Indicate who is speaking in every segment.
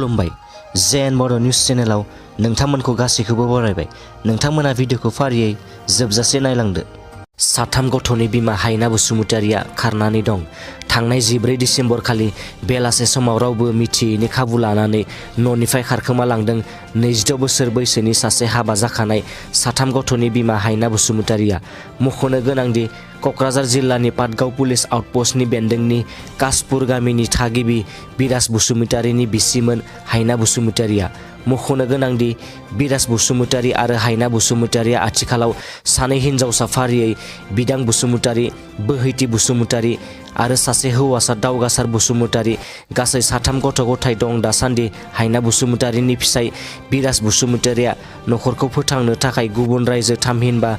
Speaker 1: खुलुमबाय जेएन बर' निउस चेनेलाव नोंथांमोनखौ गासैखौबो बरायबाय। नोंथांमोना भिडिअखौ फारियै जोबजासे नायलांदो। साथाम गथ'नि बिमा हायना बसुमतारिया खारनानै दं। थांनाय 14 डिसेम्बर खालि बेलासे समाव रावबो मिथियैनि खाबु लानानै न'निफ्राय खारखोमा लांदों 26 बोसोर बैसोनि सासे हाबा जाखानाय साथाम गथ'नि बिमा हायना बसुमतारिया। मख'नो गोनांदि क'क्राझार जिल्लानि पाटगाव पुलिस आउटपस्टनि बेन्दोंनि कासपुर गामिनि थागिबि बिराज बसुमतारिनि बिसिमोन हायना बसुमतारिया। मख'नो गोनांदि बिराज बसुमतारि आरो हायना बसुमतारिया आथिखालाव सानै हिनजावसा फारियै बिदां बसुमतारि, बोहैथि बसुमतारि आरो सासे हौवासा दावगासार बसुमतारि गासै साथाम गथ' गथाय दं। दासान्दि हायना बसुमतारिनि फिसाय बिराज बसुमतारिया नखरखौ फोथांनो थाखाय गुबुन रायजो थामहिनबा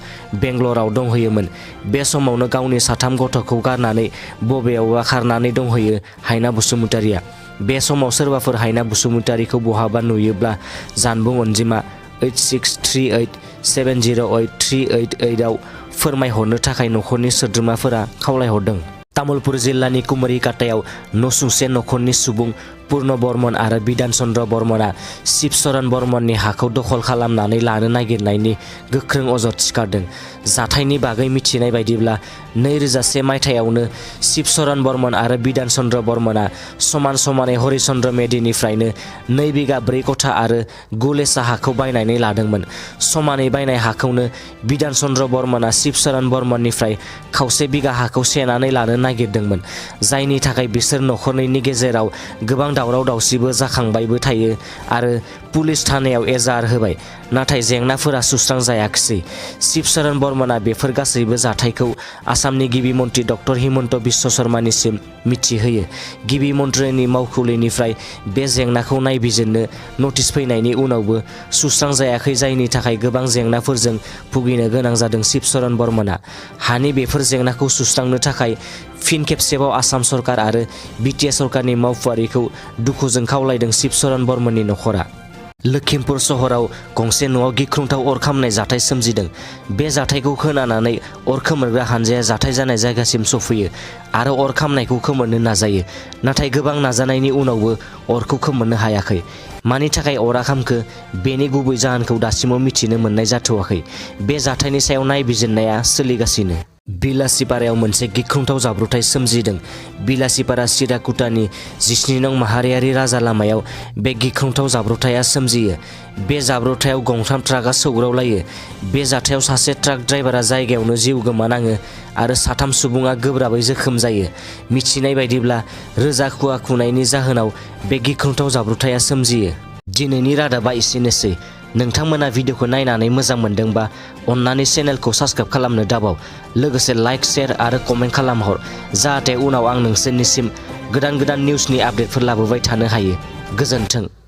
Speaker 1: बेंगलराव दंहैयोमोन। बे समावनो गावनि साथाम गथ'खौ गारनानै बबेयावबा खारनानै दंहैयो हायना बसुमतारिया। बे समाव सोरबाफोर हायना बसुमतारिखौ बहाबा नुयोब्ला जानबुं अनजिमा 8638708388 आव फोरमायहरनो थाखाय नखरनि सोद्रोमाफोरा खावलायहरदों। तामुलपुर जिल्लानि कुमारिकाटायाव नसुंसे नखरनि सुबुं पूर्ण बर्मन आरो बिधान चन्द्र बर्मनआ शिबचरण बर्मननि हाखौ दखल खालामनानै लानो नागिरनायनि गोख्रों अजद सिखारदों। जाथायनि बागै मिथिनाय बायदिब्ला 2001 मायथाइयावनो शिबचरण बर्मन आरो बिधान चन्द्र बर्मनआ समान समानै हरिचन्द्र मेधिनिफ्रायनो 2 बिगा 4 कथा आरो गुलेसा हाखौ बायनानै लादोंमोन। समानै बायनाय हाखौनो बिधान चन्द्र बर्मनआ शिबचरण बर्मननिफ्राय खावसे बिगा हाखौ सेनानै लानो नागिरदोंमोन, जायनि थाखाय बिसोर नखरनैनि गेजेराव गोबां दावराव दावसिबो जाखांबायबो थायो आरो पुलिस थानायाव एजाहार होबाय, नाथाय जेंनाफोरा सुस्रांजायाखिसै। शिबचरण बर्मनआ बेफोर गासैबो जाथायखौ आसामनि गिबि मन्त्रि डक्टर हिमन्त बिश्व शर्मानिसिम मिथिहोयो। गिबि मन्थ्रिनि मावखुलिनिफ्राय बे जेंनाखौ नायबिजिरनो नटिस फैनायनि उनावबो सुस्रांजायाखै, जायनि थाखाय गोबां जेंनाफोरजों भुगिनो गोनां जादों शिबचरण बर्मनआ। हानि बेफोर जेंनाखौ सुस्रांनो थाखाय फिन खेबसेबाव आसाम सरकार आरो बिटिआर सरकारनि मावफुआरिखौ दुखुजों खावलायदों शिबचरण बर्मननि नखरा। लखिमपुर सहराव गंसे न'आव गिख्रंथाव अर खामनाय जाथाय सोमजिदों। बे जाथायखौ खोनानानै अर खोमोरग्रा हानजाया जाथाय जानाय जायगासिम सफैयो आरो अर खामनायखौ खोमोरनो नाजायो, नाथाय गोबां नाजानायनि उनावबो अरखौ खोमोरनो हायाखै। मानि थाखाय अरा खामखो बेनि गुबै जाहोनखौ दासिमाव मिथिनो मोननाय जाथ'वाखै। बे जाथायनि सायाव नायबिजिरनाया सोलिगासिनो। बिलासिपारायाव मोनसे गिख्रंथाव जाब्रबथाय सोमजिदों। बिलासिपारा सिराकुटानि 17 नं माहारियारि राजा लामायाव बे गिख्रंथाव जाब्रबथाया सोमजियो। बे जाब्रबथायाव गंथाम ट्राकआ सौग्रावलायो। बे जाथायाव सासे ट्राक ड्राइभारा जायगायावनो जिउ गोमानाङो आरो 3 सुबुङा गोब्राबै जोखोम जायो। मिथिनाय बायदिब्ला रोजा खुवा खुनायनि जाहोनाव बे गिख्रंथाव जाब्रबथाया सोमजियो। दिनैनि रादाबा एसेनोसै। नोंथांमोना भिडिअखौ नायनानै मोजां मोनदोंबा अन्नानै चेनेलखौ साबस्क्राइब खालामनो दाबाव। लोगोसे लाइक, शेयार आरो कमेन्ट खालामहर, जाहाथे उनाव आं नोंसोरनिसिम गोदान निउसनि आपडेटफोर लाबोबाय थानो हायो। गोजोन्थों।